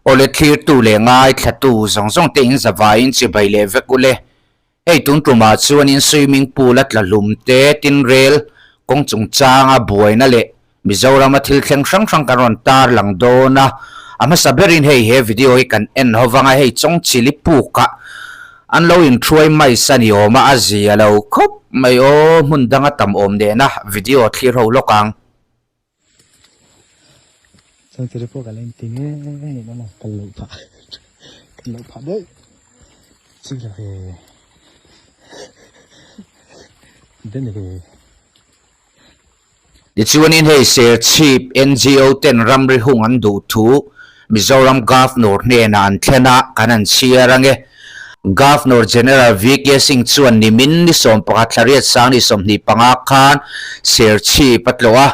Awle thlirtu leh ngaithlatu zawng zawng te in zavaiin chibai leh vek ule. Hei tun tumah chuanin swimming pool a tla hlum te, tinrel kawng chungchanga buaina leh Mizorama thil thleng hrang hrang kan rawn tar lang dawn a, a hmasa berin hei he video hi kan en ho vang a, hei Chawngchili pukah an lo inthuai mai sa ni awm a, a zia lo khawp mai aw, hmun danga tam awm nena video thlir ho lawk ang. Chawngchili puk a lo inti ngei ngei a, kal loh phah kal loh phah daih chik lo ve den ve. Tichuanin hei Serchhip NGO ten ramri hung an duh thu Mizoram Governor hnenah an thlen a, kan han chhiar ange. Governor General VK Singh chuan nimin ni 11 thla riat sang ni 25 khan Serchhip a tlawh a,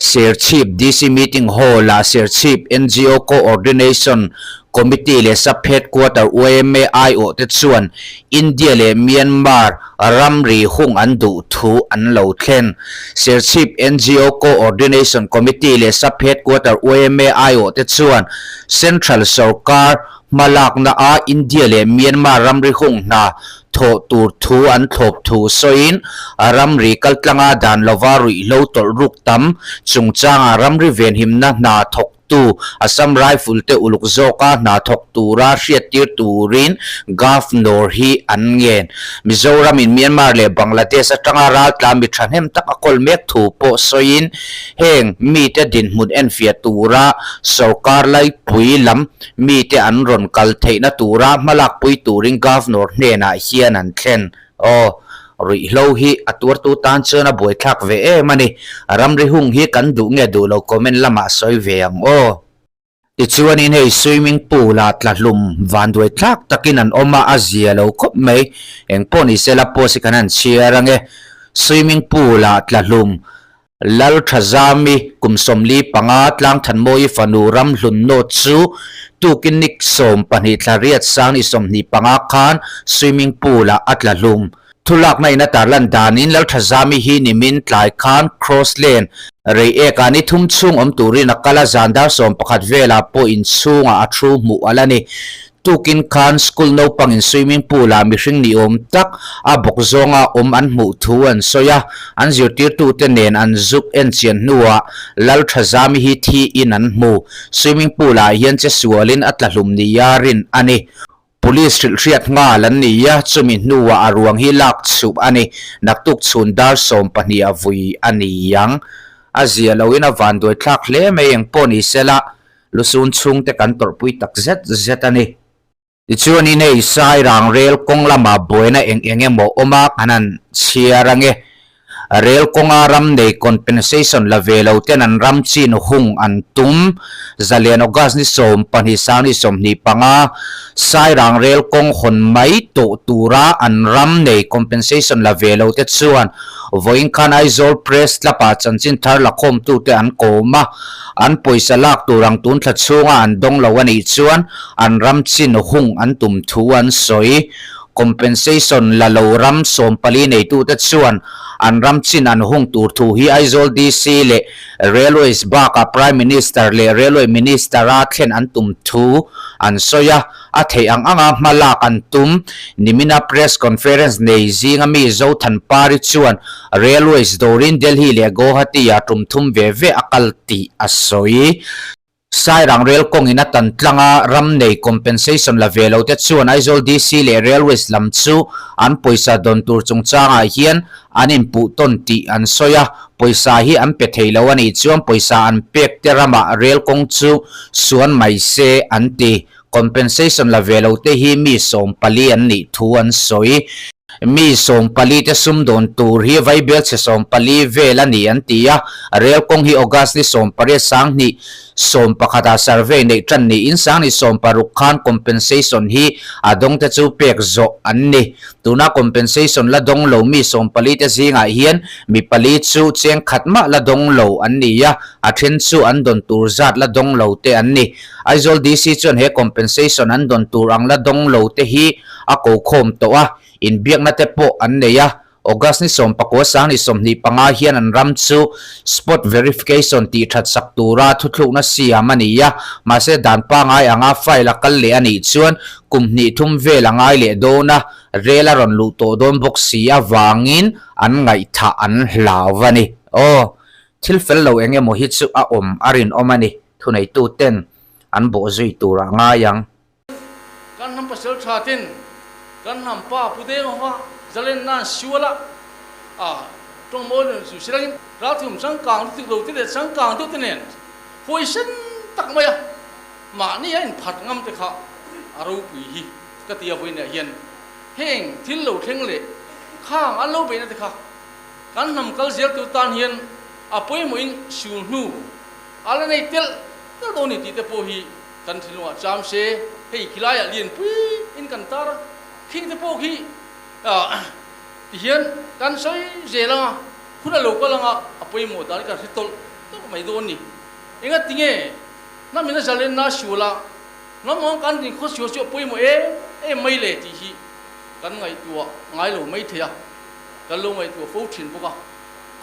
Serchhip DC Meeting Hall-ah Serchhip NGO Coordination Committee leh Sub Headquarter yma aiawhte chuan India leh Myanmar ramri hung an duh thu an lo thlen. Serchhip NGO Coordination Committee leh Sub Headquarter yma aiawhte chuan Central sorkar hmalakna a India leh Myanmar ramri hung hna thawh tur thu an thlawp thu sawiin ramri kaltlanga dan lova ruihhlo tawlh ruk tam chungchanga ramri venhimna hna thawk Tu Assam Rifle te uluk zawka hna thawk tura hriattir turin Governor hi an ngen. Mizoram in Myanmar leh Bangladesh atanga raltla mi thahnem tak a kawl mek thu pawh sawiin heng mite dinhmun enfiah tura sorkar laipui lam mite an rawn kal theihna tura hmalakpui turin Governor hnenah hian an thlen. Aw, ruihhlo hi a tuartu tan chuan a buaithlak ve em a ni. Ramri hung hi kan duh nge duh lo comment lamah sawi ve ang aw. Tichuanin hei swimming pool ah tla hlum vanduai thlak takin an awm a, a zia lo khawp mai. Engpawh ni sela post hi kan han chhiar ange. Swimming pool ah tla hlum Lal Thazami kum 45 Tlangthanmawii fanu Ramhlun Nawt chu tukin ni 12 thla riat sang ni 25 khan swimming pool ah a tla hlum. Thulakna in a tarlan danin Lal Thazami hi nimin tlai khan Cross Lane rei ekah ni thum chhung awm turin a kal a, zan dar 11 velah pawh inchhungah a thu hmuh a la ni. Tukin khan school naupangin swimming pool ah mihring ni awm tak a bawk zawnga awm an hmuh thu an sawi a, an zirtirtute nen an zuk en chian hnuah Lalthazami hi thiin an hmu. Swimming pool ah hian che sualin a tla hlum nia rin a ni. Police hrilhhriat nghal an ni a, chumi hnuah a ruang hi lak chhuh a ni. Naktuk chhun dar 12 a vui a ni ang. A zia loin a vanduai thlak hle mai engpawh ni sela. Lusun chhungte kan tawrhpui tak zet zet a ni. Tichuanin hei Sairang rel kawng lamah buaina eng eng emaw awm a kan han chhiar ange. Rel kawnga ram nei compensation la ve lo ten an ram chin hung an tum. Zalian August ni 12 sang ni 25 Sairang rel kawng hawn mai tawh tura an ram nei compensation la ve lo te chuan vawiin khan Aizawl Press Club-ah chanchin thar lakhawmtute an kawm a. An pawisa lak tur ang tun thla chhunga an dawng lo a nih chuan an ram chin hung an tum thu an sawi. Compensation la lo ram 14 neitute chuan an ram chin an hung tur thu hi Aizawl DC leh Railways bakah Prime Minister leh Railway Minister-a thlen an tum thu an sawi a. A theih ang anga hma lak an tum. Nimina press conference nei zinga mi Zothanpari chuan Railways dawrin Delhi leh Guwahati-ah tum thum ve ve a kal tih a sawi. Sairang rel kawngin a tan tlanga ram nei compensation la ve lo te chuan Aizawl DC leh Railways lam chu an pawisa dawn tur chungchangah hian an inpuh tawn tih an sawi a, pawisa hi an pe thei lo a nih chuan pawisa an pek te ramah rel kawng chu suan mai se an ti. Compensation la ve lo te hi mi 14 an nih thu an sawi. Mi 14 te sumdawn tur hi vaibelchhe 14 vel a ni an ti a, rel kawng hi August ni 18 sang hnih 11 ah survey neih tan niin sang ni 16 khan compensation hi a dawng te chu pek zawh an ni. Tuna compensation la dawng lo mi 14 te zingah hian mi pali chu cheng khat mah la dawng lo an ni a, a then chu an dawn tur zat la dawng lo te an ni. Aizawl DC chuan he compensation an dawn tur ang la dawng lo te hi a ko khawm tawh a, inbiakna te pawh an nei a. August ni 19 2025 hian an ram chu spot verification tih that sak tura thuthlukna siam a ni a, mahse dan pangai anga file a kal leh a nih chuan kum hnih thum vel a ngai leh dawn a, rel a rawn luh tawh dawn bawk si avangin an ngaihthah an hlau a ni. Aw, thil fel lo eng emaw hi chu a awm a rinawm a ni, thuneituten an bawhzui turah ngai ang. Kan hnam pasal tha ten kan hnam pa Pu Dengova zalen nan sual a a tawng mawi lo chu silangin ralthum changkang lutuk lo te leh changkang deuh te nen huaisen tak mai a mahni a inphat ngam te kha a ropui hi ka ti a vawiinah hian heng thil lo thleng leh khang an lo beihna te kha kan hnam kal zel tur tan hian a pawimawhin sul hnu a la nei telh telh dawn a ni tih te pawh hi Kan thinlungah cham se, hei khilaiah lianpui in kan tar a, khing te pawh khi tihian kan sawi zel anga, hun a lo kal anga a pawimawh dan kan hre tawlh tawlh mai dawn ni. Enga tinge hnam in a zalenna a sual a, hnam ang kan din khaw sual chu a pawimawh em em mai le tih hi kan ngaihtuah ngai lo mai thei a, kan lo ngaihtuah fo thin bawk a.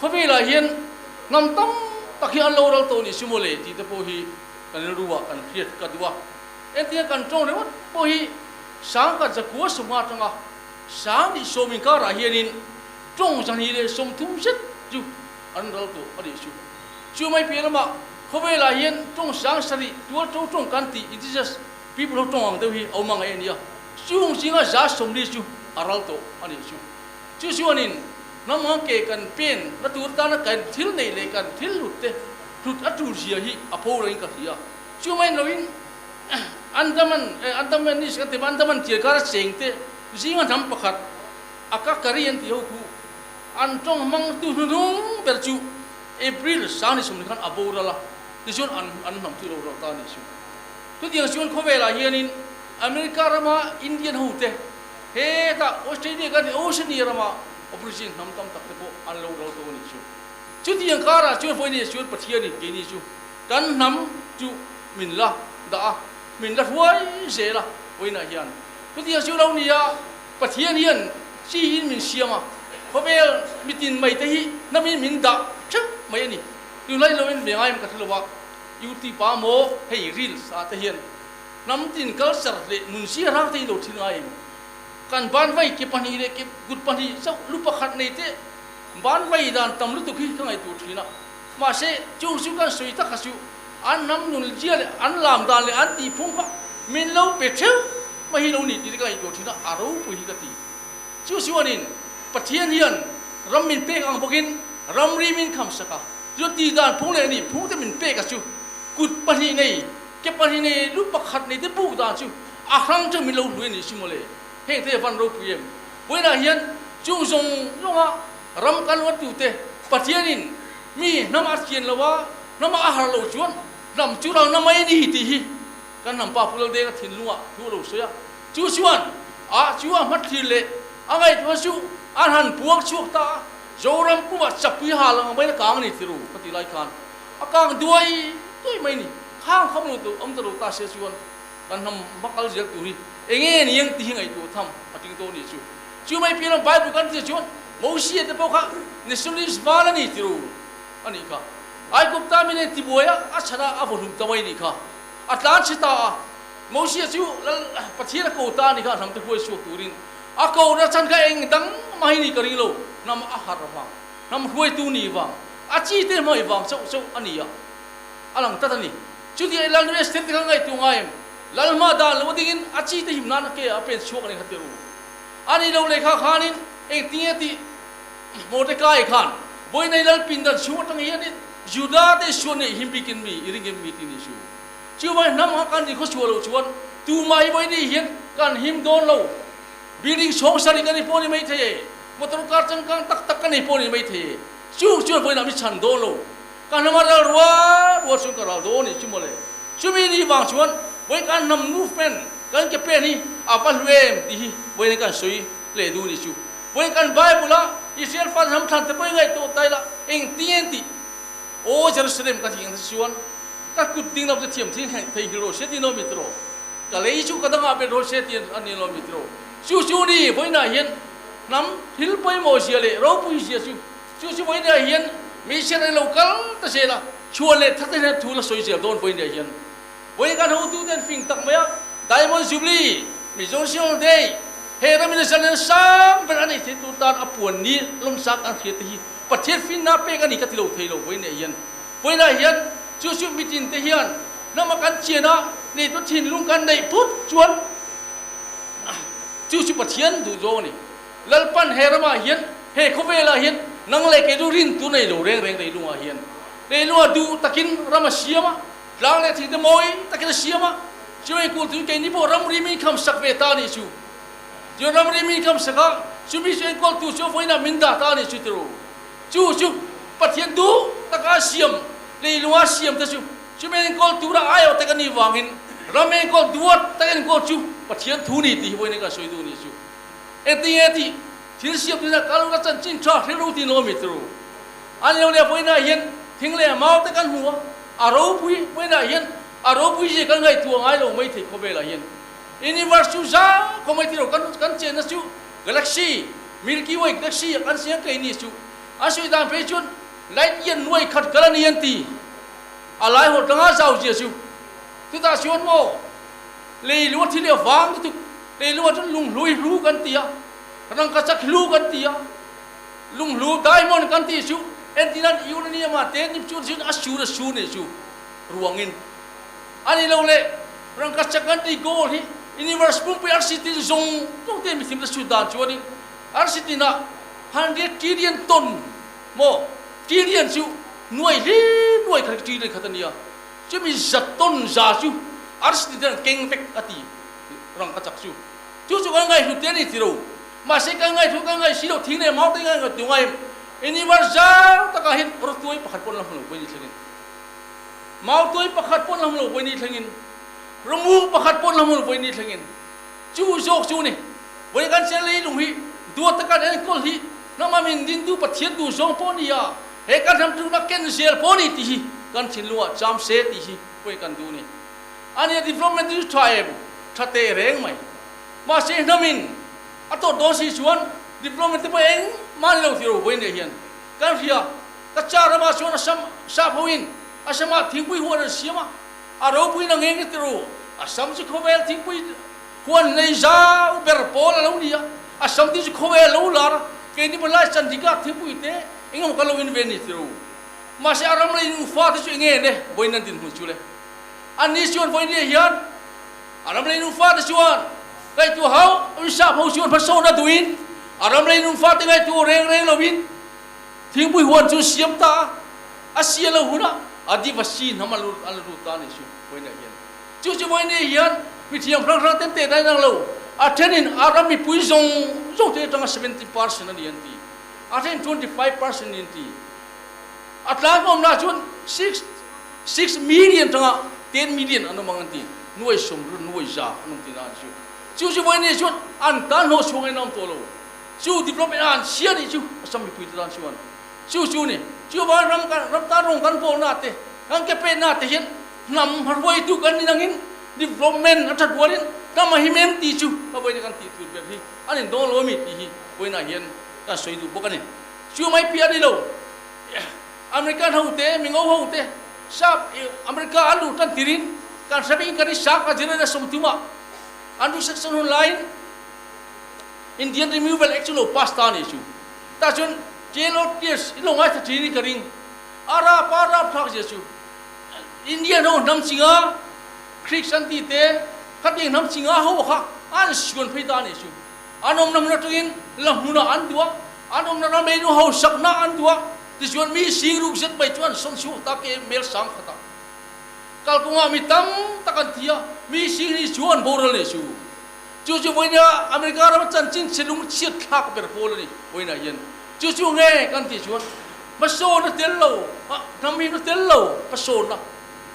Khawvelah hian hnam tam tak hi an lo ral tawh ni si maw le tih te pawh hi Kan rilruah kan hriat ka duh a, entia kan tawng ringawt pawh hi sangkhat zakua sawmnga atanga sang nih sawm inkarah hianin tawng 230 zet chu an ral tawh a nih chu. Chu mai piah lamah khawvelah hian tawng 7000 tual to tawng kan tih indigenous people ho tawng ang deuh hi a awm ang e nia, chung zinga 40 chu a ral tawh a nih chu. Chu chuanin hnam ang ke kan pen na tur tana kan thil neih leh kan thil hlut te hlut a tur zia hi a pho rengin ka hria. Chu mai loin Andaman Andamanese kan ti mai Andaman tial kara cheng te zinga hnam pakhat Akakari an tih ho khu an tawng hmang tu hnuhnung ber chu April 20 khan a boral a, tichuan an an hnam chu lo ral ta a nih chu. Chutiang chuan khawvelah hianin America rama Indian ho te Hetah Australia kan tih Oceania rama Aborigine hnam tam tak te pawh an lo ral tawh a nih chu. Chutiang karah chuan vawiin chuan Pathianin keini chu kan hnam chu min la dah a, min la hruai zel a vawiinah hian. Chutiang chu lo ni a, Pathian hian chi in min siam a, khawvel mitin mai te hi hnamin min dah theuh mai a ni. Tunlai loin ve ngai em ka hre lo a, YouTube ah maw hei reels ah te hian Hnam tin culture leh nun zia rang te hi lo thil ngai em? Kan ban vai ke pahnih leh ke kut pahnih chauh lu pakhat nei te ban vai dan tam lutuk hi ka ngaihtuah thin a. Mahse, chung chu kan sawi tak kha chu an hnam nun zia leh an lam dan leh an tih phung kha min lo pe theuh mai hi lo ni tih te ka ngaihtuah thin a, a ropui hi ka ti. Chu chuanin Pathian hian ram min pek ang bawkin ramri min kham sak a, chuan tih dan phung leh nih phung te min pek a chu kut pahnih nei Ke pahnih nei lu pakhat nei te buk dan chu a hrang chu min lo hlui a nih si mawle. Heng te van ropui em. Vawiinah hian chung zawng zawnga ram kan luat tute Pathianin mi hnam a chian lo a, hnam a har loh chuan hnam chu rang na mai a ni tih hi kan hnam pa Pu Laldenga thinlungah thu a lo sawi a. Chu chuan a chu a hmathlir leh a ngaihtuah chu an han puang chhuak ta a, Zoram pumah chapui ha lang ang maiin a kang a ni tiru ka tih lai khan a kang duai duai mai a ni. Khang kham lo tur awm ta lo ta se chuan kan hnam hma kal zel tur hi eng nge ni ang tih hi ngaihtuah tham a ting tawh a ni chu. Chu mai piah lam Bible kan tih chuan Mosia te pawh kha nationalist val a ni tiro a nih kha. Aigupta mi nen tibuai a a chhan a a vaw hlum ta mai a nih kha. A tlan chhe ta a, Mosia chu Lal Pathian a ko ta a nih kha a hnam te huai chhuak turin a ko na chhan kha eng dang mah hi ni ka ring lo, hnam a harh vang, hnam hruaitu ni vang, a chi te hmai vang chauh chauh a ni a. A lang tlat a ni. Chuti ai Lal Esther te kha ngaihtuah ngai em? Lal hma dan lo dingin a chi te him nan a ke ah a pen chhuak a ni kha ti ru. A ni lo lehkha khanin engtinge tih Mordecai khan Vawiinei Lal pindan chhung atang hianin Juda te suan neih him bikin mi i ring em mi ti ni chu. Chuvai hnam kha kan inkhaw chhuah loh chuan tumah hi Vawiinei hian kan him dawn lo. Building chhawng sarih kan nei pawh ni maithei e, motor car changkang tak tak kan nei pawh ni maithei e, chu chuan Vawiinah mi chhan dawn lo. Ka hnam a ral rual rual chuan ka ral dawn a nih chu mawle. Chumi ni vang chuan vawi kan hnam movement kan ke pen hi a va hlu em tih hi vawiin kan sawi leh duh a nih chu. Vawiin kan Bible a Israel fate hnam thlan te pawh i ngaihtuah ta ila engtin nge tih Aw Jerusalem ka tih ang te chuan ka kut ding lam chu thiam thil thei hil rawh se ti no mi tiraw ka lei chu ka dangah bet rawh se ti a ni lo mi tiraw chu chu ni vawiinah hian. Hnam thil pawimawh zia leh ropui zia chu chu chu vawinia hian missionary lo kal ta zel a, chhuan leh thate hian thu la sawi zel dawn vawinia hian. Vawiin kan hotuten fing tak mai a, Diamond Jubilee, Mizo National Day, he ramin a zalen sang ber a neih theih tur tan a puan ni lawmsak an hriat te hi Pathian finna pek a ni ka ti lo thei lo vawinia hian. Vawiinah hian chu chu mitin te hian hnama kan chian a, neitu thinlung kan neih phut chuan Chu chu Pathian duh zawng a ni. Lalpan he ramah hian, he khawvelah hian nang leh kei chu rin tur nei lo reng reng leilungah hian. Leilungah duh takin ram a siam a, tlang leh thing te mawi takin a siam a, chumi kul chu keini pawh ramri min kham sak ve ta a nih chu. Chuan ramri min kham sak a, chumi chu enkawltu chu vawiinah min dah ta a nih chu ti ru. Chu chu Pathian duh taka a siam, leilunga a siam te chu chumi enkawl tura aiawh tak a nih vangin ram enkawl duat tak enkawl chu Pathian thu ni tih hi vawiin kan sawi duh a nih chu. Engtinge tih thil siam tuna kal ula chanchin tha hre ro tin awm i turu. A ni lo leh vawiinah hian thing leh mau te kan hmu a, a ropui vawiinah hian a ropui zia kan ngaihtuah ngai lo maithei khawvelah hian. Universe chu zau khawp mai tiro kan kan chenna chu Galaxy, Milky Way Galaxy ah kan siam kei ni chu a sawi dan phei chuan light year nuai khat kal a ni an ti. A lai haw tanga zau zia chu chutah chuan maw lei lua thil hi a vang lutuk, lei lua chuan lunghlui hlu kan ti a, rangkachak hlu kan ti a, lunghlu diamond kan tih chu entirnan uranium ah te nipchun chuan a sur a sur nih chu ruangin A ni lo le, rangkachak kan tih goal hi universe pumpui arsi tin zawng zawng te mithim te chhut dan chuanin arsi tinah 100 trillion ton maw trillion chu nuai hli nuai khat trillion khat a nia chumi za ton za chu arsi tin ten an keng vek a ti rangkachak chu chu chu kan ngaihhlut te a ni ti lo mahse kan ngaihhlut kan ngaih si lo thing leh mau te kan ngaihtuah ngai em universe zau takah hian rawtuai pakhat pawh an la hmu lo pawh a ni thlengin. Mautuai pakhat pawh lam lo vawi ni thlengin, Rawmu pakhat pawh lam lo vawi ni thlengin, chu zawk chu ni. Vawi kan chen leilung hi duat taka kan enkawl hi hnama min dintu Pathian duh zawng pawh ni a, he kan hnam tlukna ken zel pawh ni tih hi kan thinlungah cham se tih hi vawi kan duh ni. A nia development chu tha em? Tha teh reng mai. Mahse hnamin a tawt dawn si chuan development te pawh engmah ni lo tih ro vawi nia hian kan hria. Ka cha ramah chuan a sam sap hoin a samah thingpui huan an siam a, a ropuiin a ngeng nge tiru, a sam chu khawvel thingpui huan nei zau ber pawl a lo ni a, a sam te chu khawvel a lo lar a, keini pawh lai Chandigarh thingpui te eng emaw kan lo in ve ni tiru. Mahse a ram lei nufa te chu enge ne vawiin an dinhmun chu le. Anni chuan vawiin nia hian a ram lei nufa te chuan ngaihtuah hauh in sap ho chuan hmasawn a duhin a ram lei nufa te ngaihtuah reng reng lovin Thingpui huan chu siam ta a, a sia lo hunah Adivasi hnam a la lut ta a nih chu vawiinah hian. Chu chu vawiinah hian mithiam hrang hrang ten teh daih nang lo, a thenin a ram mipui zawng zawng te atanga 70% a ni an ti, a then 25% a ni an ti. A tlangawmna chuan 6 million atanga 10 million an awm ang an ti, nuai sawm ru nuai za an awm tihna a ni chu. Chu chu vawiinah chuan an tan hlawh chhuang in a awm tawh lo. Chu development a an chhia nih chu Assam mipui te tan chuan chu chu ni. Chu vang ram kan ram tan rawng kan pawl na te kan ke pet na te hian hnam hruaitu kan ni nangin development a that rualin hnam a him em tih chu ka vawiin kan tih tur ber hi an in dawn lo ami tih hi vawiinah hian kan sawi duh bawk a ni. Chu mai piah a ni lo American ho te mingo ho te sap America an luh tan tirin kan hre vek in kan i sak a zirlai 30 ah an resection hun laiin Indian Removal Act chu lo pass ta a ni chu. Tah chuan Trail of Tears in lo ngaithla thin in ka ring. A rap a rap thlak zia chu Indian ho hnam chinga Creeks an ti te khatiang hnam chinga ho kha an suan phei ta a ni chu. An awmna hmun atangin la hmunah an duh a, an awmna ram ei nu hausakna an duh a, tichuan mi sing ruk zet mai chu an sawn chhuak ta ke mel sang khatah. Kalkawngah mi tam tak an thi a, mi sing hi chu an boral a ni chu. Chu chu vawiina America rama chanchin chhe lung chhiat thlak ber pawl a ni vawiinah hian. Chu chu nge kan tih chuan hmasawn a tel lo, hnam him a tel lo hmasawnna,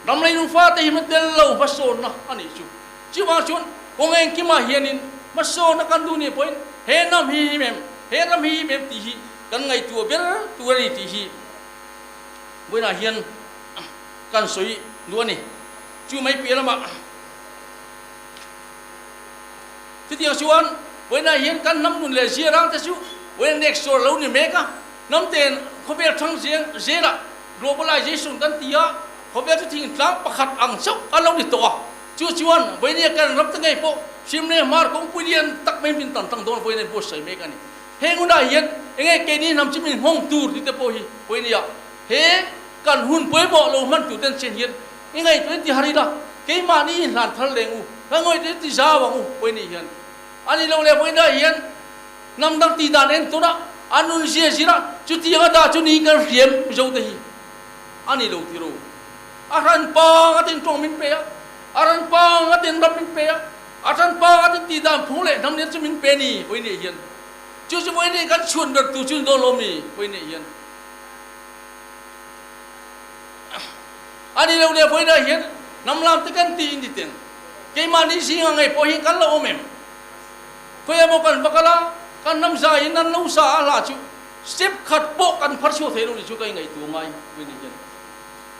ram lei fate him a tel lo hmasawnna a nih chu. Chuvang chuan kawng engkimah hianin hmasawnna kan duh nih pawhin he hnam hi him em, he ram hi him em tih hi kan ngaihtuah ber tur a ni tih hi vawiinah hian kan sawi duh a ni. Chu mai piah lamah. Chutiang chuan Vawiinah hian kan hnam nun leh zia rang te chu vawiin next door lo ni mek a, hnam ten khawvel thang zeng zelah globalization kan ti a, khawvel chu thingtlang pakhat ang chauh a lo ni tawh a, chu chuan vawiinia kan ram te ngei pawh Simle Hmar kawngpui lian tak mai min tan tlang dawn vawiin a inbuatsaih mek a ni. Heng hunah hian enge keini hnam chu min nghawng tur tih te pawh hi vawiinia he kan hun pawimawh lo hman tur ten chian hian i ngaihtuah in ti har ila, keimahni inhlan thar leng u, ka ngaihtuah in ti zau ang u vawiini hian. A ni lo le vawiinah hian hnam dang tih dan en tawn a, a nun zia zir a, chutiang a dah chu niin kan hriam Mizo te hi a ni lo tiro. A hran pang a tin tawng min pe a, a hran pang a tin ram min pe a, a hran pang a tin tih dan phung leh hnam lian chu min pe ni vawiinah hian. Chu chu vawiinah kan chhuan ber tur chu ni dawn lo mi vawiinah hian. A ni lo le vawiinah hian hnam lam te kan ti in ti teng. Keimahni zinga ngei pawh hi kan lo awm em? Khawi emaw kan va kal a, kan hnam zaiin an lo sa a hla chu step khat pawh kan phar chhuak thei lo ni chu ka ingaihtuah ngai Puini hian.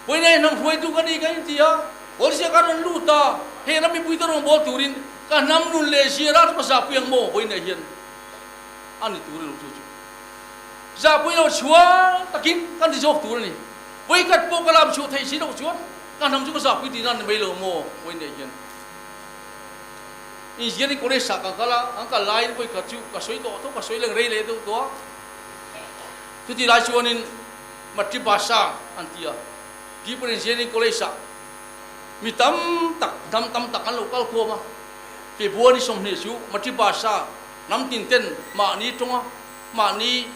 Puini hi hnam hruaitu ka ni ka inti a, Police ka rawn lut a, hei ram mipuite rawn bawl turin ka hnam nun leh zir a hmasa pui ang maw Puini hian a ni tur ilo chu chu zahpui lo chhuang takin kan ti zawk tur a ni. Vawikhat pawh ka lam chhuah theih si loh chuan Ka hnam chu ka zahpui tih nan ni mai lo maw? Vawi nei hian Engineering college ah kan kal a, an kal laiin vawi khat chu ka sawi tawh tho, ka sawi leng rei leh deuh tawh a. Chuti lai chuanin Matribhasha an ti a, Tripura Engineering College ah mi tam tak, hnam tam tak an lo kal khawm a. February 20 chu Matribhasha hnam tin ten mahni tawnga mahni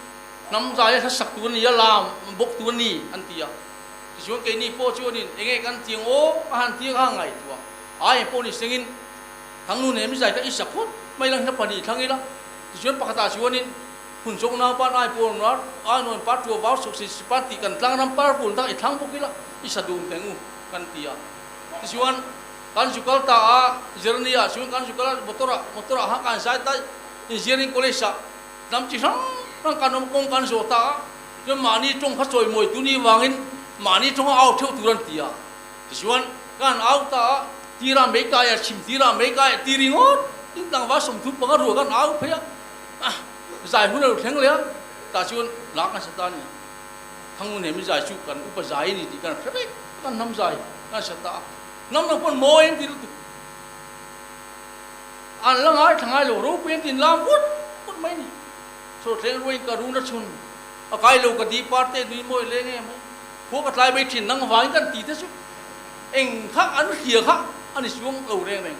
hnam zaia hlasak tur a ni a, lam bawk tur a ni an ti a. Tichuan keini pawh chuanin enge kan tiang aw a han ti a kha ngaihtuah ai pawh ni sengin Thangnu nen mi zai kha i sa phawt mai lang hla pahnih thlang ila tichuan pakhatah chuanin Phunchawk naupan ai pawl nuar ai nuan par tua vau suk si sipan tih kan tlang ram par vul tak i thlang bawk ila i sa dun teng u kan ti a tichuan kan zu kal ta a Germany ah chuan kan zu kal a motor ah motor ah khan kan zai ta Engineering College ah hnam chi hrang hrang kan awm kawng kan zawh ta a. Chuan mahni tawng kha chawimawi tu ni vangin mahni tawnga au theuh tur an ti a. Tichuan ka han au ta a, tira mei kai a, chhim tira mei kai a ti ringawt in tlangval 35 rual kan au phei a, zai hun a lo thleng leh a, tah chuan la kan sa ta a ni. Thangnu nen mi zai chu kan upa zai a ni tih kan hre vek, kan hnam zai kan sa ta a, hnam dang pawn mawi an ti lutuk. An la ngaithla ngai lo, ropui an tin lam vut vut mai a ni. Chawthleng ruain ka run a chhun a kai lo ka di parte nui mawi leng em mai khua ka tlai mai thin nang vangin kan ti te chu eng kha an hria kha a ni chuang lo reng reng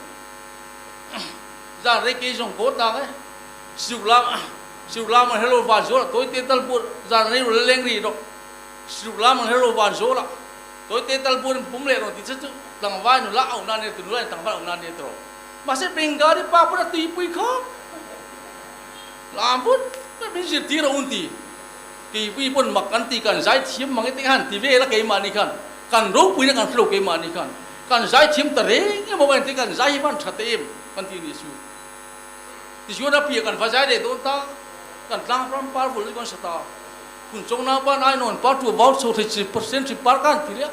zan rei kei zawng kaw tang e siuk lam siuk lam ang hello van zawl ah tawi te tal pur zan rei la leng ri rawh siuk lam ang hello van zawl ah tawi te tal pur in pum leh rawh ti che chu tlangval nula auh nan e nula in tlangval auh nan e tawh mahse Bengali pa pawn a tuipui khawp. Lam vut vut min zirtir a un ti. Keipui pawn mak kan ti kan zaithiam mang ete khan ti vel a keimahni khan kan ropuina kan hre lo keimahni khan kan zaithiam ta reng emaw kan ti kan zai hi van tha te em kan ti ni chu. Tichuan a piah kan va zai leh dawn ta kan tlang ram par vul chu kan sa ta. Hun chawng naupan ai nawn par tu vau chho thei chi percent chi par kan ti leh a.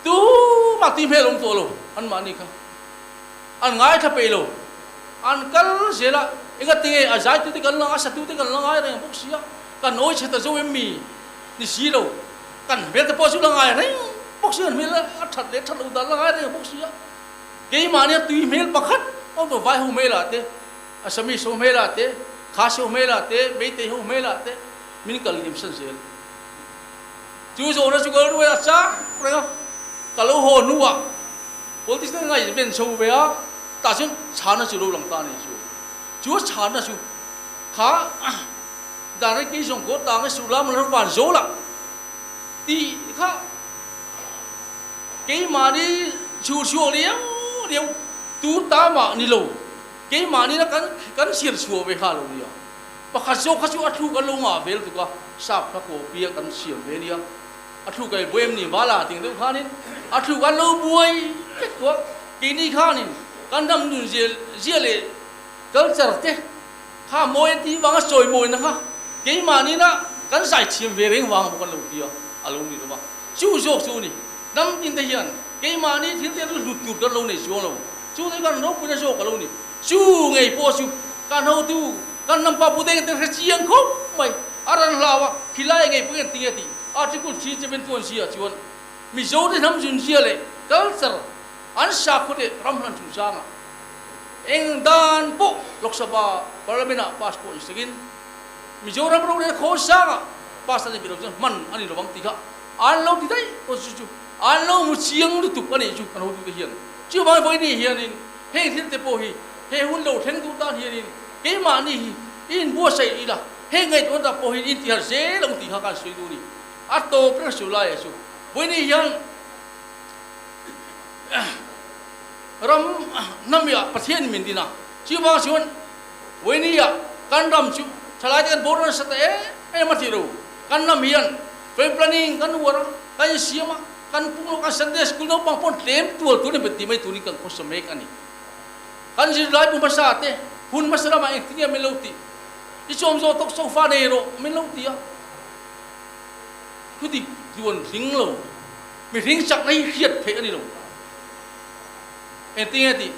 Tumah ti hmel awm tawh lo anmahni kha. An ngaithla peih lo. An kal zel a, engati nge a zaitu te kan la, a satu te kan la ngai reng bawk si a, kan awi chhe ta zo em mi ni si lo, kan hmel te pawh chu la ngai reng bawk si, kan hmel a that leh that loh dan la ngai reng bawk si a, keimahni a tui hmel pakhat awm tawh vai ho hmelah te, Assamese ho hmelah te, Khasi ho hmelah te, Meitei ho hmelah te min kal hlim san zel. Chu zawhna chu ka ruai a chang reng a, ka lo haw hnuah politics te ngaih ven chho ve a, tah chuan chhana chu lo lang ta a ni chu. Chu a chhana chu kha dan rei kei zawng kaw tang e suh lam ram van zawl ah tih kha keimahni chhur chhuak liau liau tur ta mah ni lo, keimahni na kan kan siam chhuah ve kha a lo nia. Pakhat zawk kha chu a thluk a lo ngah vel tuk a, sap kha copy a kan siam ve nia. A thluk a i buai em ni vala ting deuh khanin a thluk a lo buai vek tawh a. Keini khanin kan ram nun zia zia leh culture te kha mawi an tih vanga sawi mawina kha keimahnin a kan zai thiam ve reng vang bawk an lo ti a, a lo ni lo va. Chu zawk chu ni ram tin te hian keimahni thil te hlut tur kan lo nei chuang lo. Chu te kan ropuina zawk a lo ni. Chu ngei pawh chu. Kan hotu, kan hnam pa Pu Deng te hre chiang khawp mai. A ran hlau a, khilai ngei pawhin an ti nge tih Article 372 an zia chuan Mizo te hnam zunzia leh culture an sakhua leh ram hlan chungchangah eng dan pawh Lok Sabha Parliament ah pass pawh insakin Mizoram rorel khawl sangah pass a ni ve lo chuan hman a ni lovang tih kha an lo ti daih pawh chu chu an lo hmu chiang lutuk a nih chu kan hotute hian. Chuvangin vawiin hianin heng thil te pawh hi he hun lo thleng duh tan hianin keimahni hi i inbuatsaih ila heng ngaihtuahna tak pawh hi intiharh zel ang tih kha kan sawi duh a ni. A tawp reng su lai a chu. Vawiin hian ram hnamia Pathian min din a, chuvang chuan vawiin kan ram chu thalaite kan boruak nasa ta em em a tih lo. Kan ram hian family planning kan uar a, kan insiam a, kan pung lo, kan Sunday school naupang pawh tlem tual tur in ti mai turin kan khawsa mek a ni. Kan zirlai bu hmasa te hun hmasa ramah engtin nge min lo tih? I chawm zawh tawk sofa nei rawh min lo ti a. Thu dik tluan hling lo, mihring chakna hi hriat theih a ni lo. Engtin nge tih?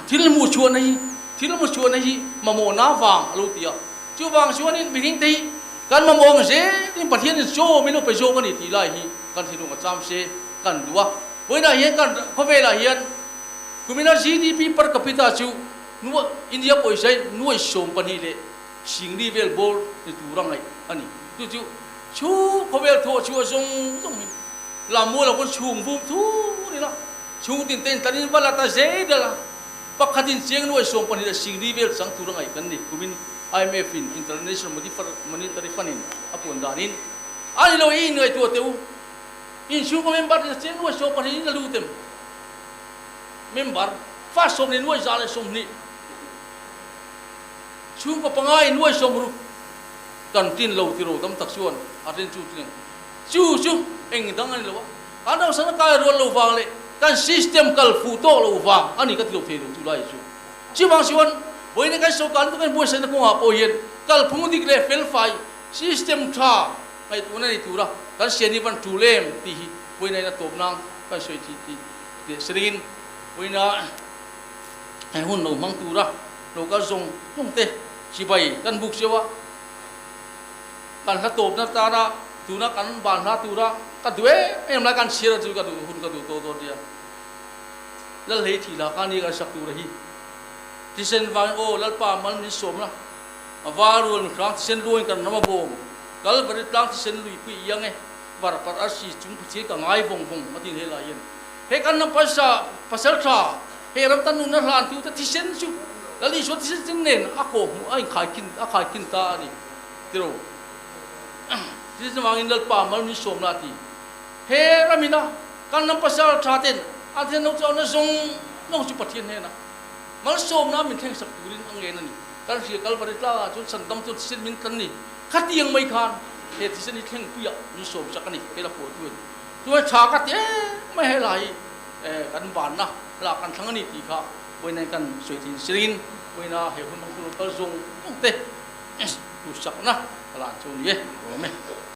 Thil hmuh chhuahna hi, thil hmu chhuahna hi mamawhna vang a lo ti a. Chuvang chuanin mihring te hi kan mamawh ang zelin Pathianin chaw min lo pe zawk a ni tih lai hi kan thinlung a cham se kan duh a. Vawiinah hian kan khawvelah hian kumina GDP per capita chu India pawisa hi nuai 12 leh Singli vel bawr ni tur a ngaih a ni. Chu chu chhu khawvel thawh chhuah zawng zawng hi Lammual a pawn chhung vum thur ila chhung tin te in tlanin va la ta zei dal a, pakhat in chiang nuai 12 leh singli vel chang tur a ngaih kan ni. Kumin IMF in International Monetary Fund in a puan danin a ni lo i inngaihtuah teh u. Inchhungkaw member tin chiang nuai 12 in a lut em? Member fa 40 nuai 120. Chhungkaw pangai nuai 60 kan tin lo ti ro tam tak chuan a rin chu tling chu chu eng dang a ni lo a, kan ramsana kai rual lo vang leh kan system kal fuh tawh lo vang a ni ka ti lo thei lo chu lai chu. Chuvang chuan vawiin kan sawrkar lutuk kan buaitsaihna kawngah pawh hian kalphung dik leh felfai system tha ngaihtuahna nei tura kan sian hi van tul em tih hi vawiin a tawp nang kan sawi tih tih leh saringin vawiin a he hun lo hmang tura Lo kal zawng zawng te chibai kan buk cheu a, kan hla tawpna tana tuna kan ban hla tura ka duh em em lai kan chhiar chu ka duh hun ka duh tawh dawn nia. Lalhlei thih lah kha ni kan sak tura hi thisen vangin aw Lalpa mal min sawm la, a var rual mi hrang thisen luangin kan ram a bawm, Kalvari tlang thisen lui pui iang e, var par arsi chung Pathian ka ngai vawng vawng a tin helai hian. He kan ram paisa pasal tha he ram tan nunna hlan tu te thisen chu Lal Isua thisen chin nen a kawh hmuh a inkhai khin a khai khin ta a ni tiro. Thisen vangin Lalpa mal min sawm la ti. He ramina kan ram pasal tha ten an thisen lo chauhna zawng zawng chu Pathian hnenah malsawmna min thleng sak turin a ngen a ni. Kan hria Kalvari tlangah chuan sandam chuan thisen min tlan ni. Khatiang mai khan he thisen hi thleng puiah min sawm sak a ni hela phuah tu a ni. Chuan tha ka ti em mai helai hi kan vanna lah kan thlang a ni tih kha vawiin kan sawi thin sirin vawiina he hun hmang tur kal zawng zawng te duhsakna ka lan chu a ni e. Ka lawm e.